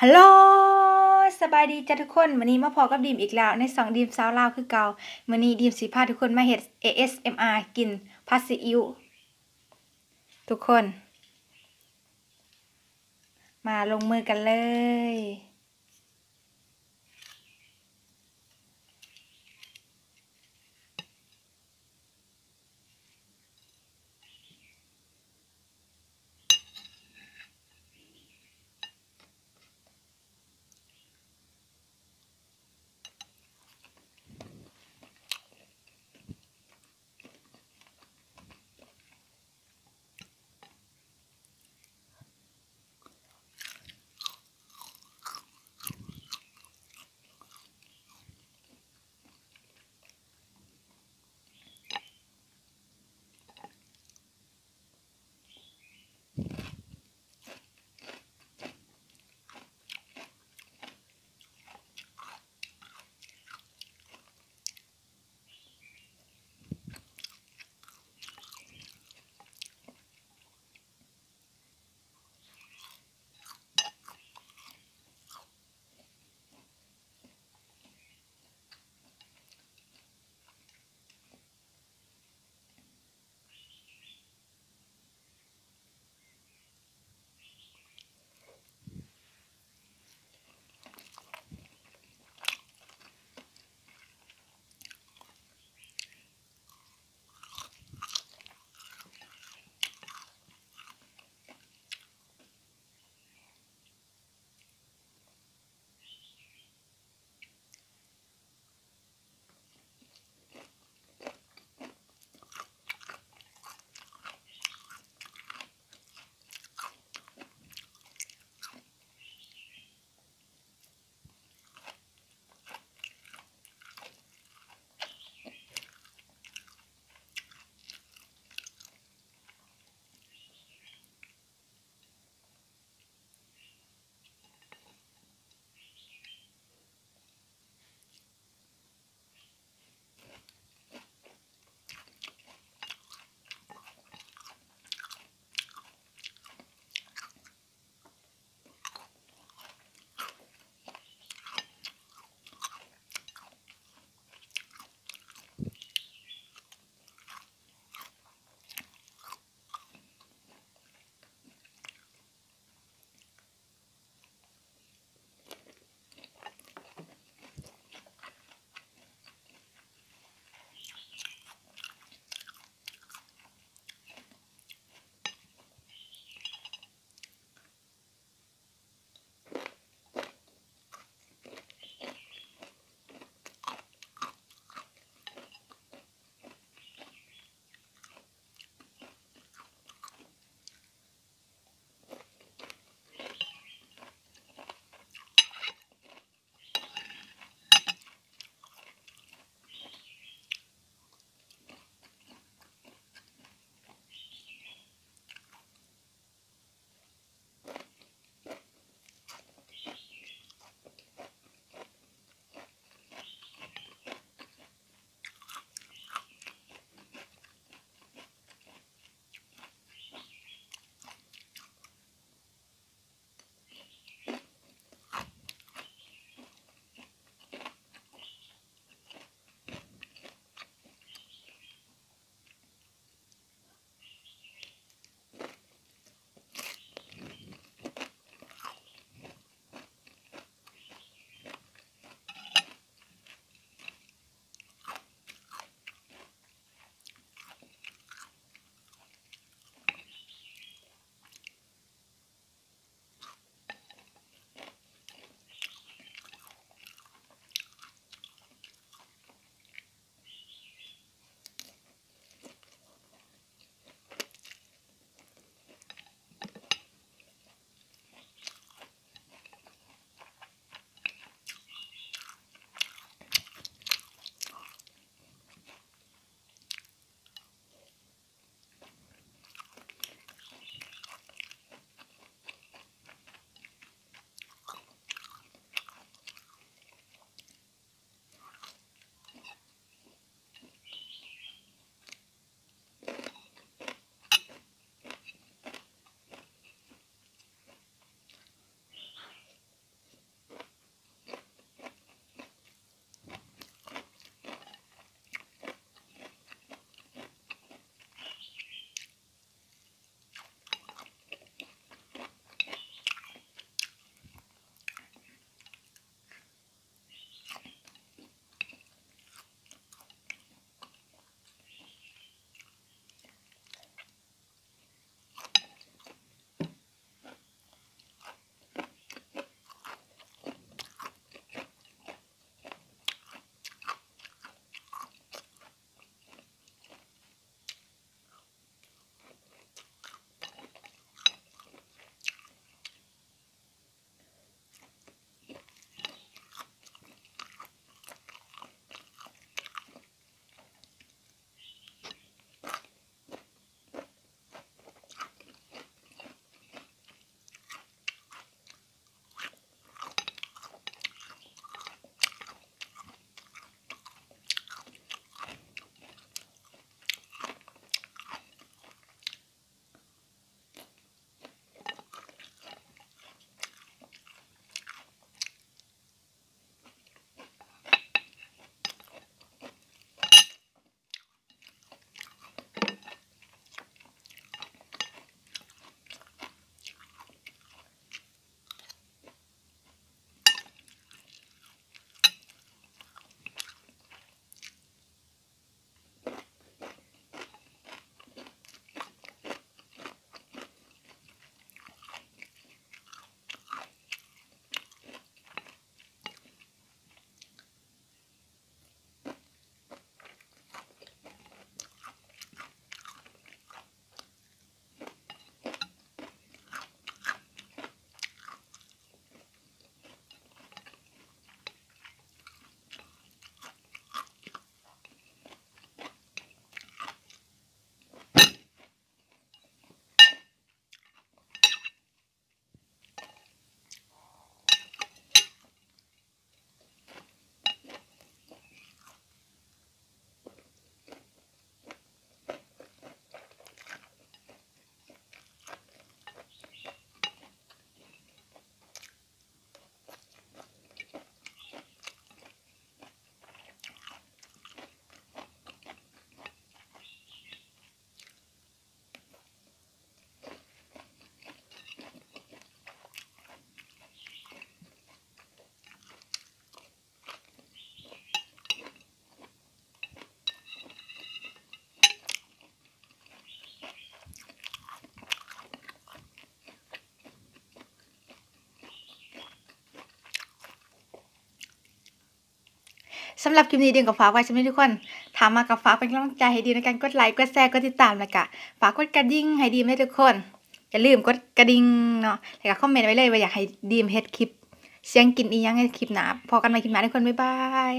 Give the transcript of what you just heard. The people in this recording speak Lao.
ຮັລໂຫຼ ສະບາຍດີຈ້າທຸກຄົນ, ມື້ນີ້ມາພໍ້ກັບດີມອີກແລ້ວໃນຊ່ອງດີມຊາວລາວຄືເກົ່າ. ມື້ນີ້ດີມຊິພາທຸກຄົນມາເຮັດ ເອເອສເອັມອາ ກິນຜັດຊີອິ້ວ ທຸກຄົນ ມາລົງມືກັນເລີຍ. ສຳລັບຄລິບນີ້ດິມກໍຝາກໄວ້ສ່ຳນີ້ທຸກຄົນ. ຖ້າມັກກໍຝາກເປັນກຳລັງໃຈໃຫ້ດິມໃນການກົດໄລ ກົດແຊ ກົດຕິດຕາມ ແລ້ວກໍຝາກກົດກະດິ່ງໃຫ້ດິມເດີທຸກຄົນ. ຢ່າລືມກົດກະດິ່ງເນາະ ແລ້ວກໍຄອມເມັນໄວ້ເລີຍວ່າຢາກໃຫ້ດິມເຮັດຄລິບສຽງກິນອີ່ຫຍັງໃນຄລິບໜ້າ. ພໍ້ກັນໃໝ່ຄລິບໜ້າທຸກຄົນ. ບາຍບາຍ.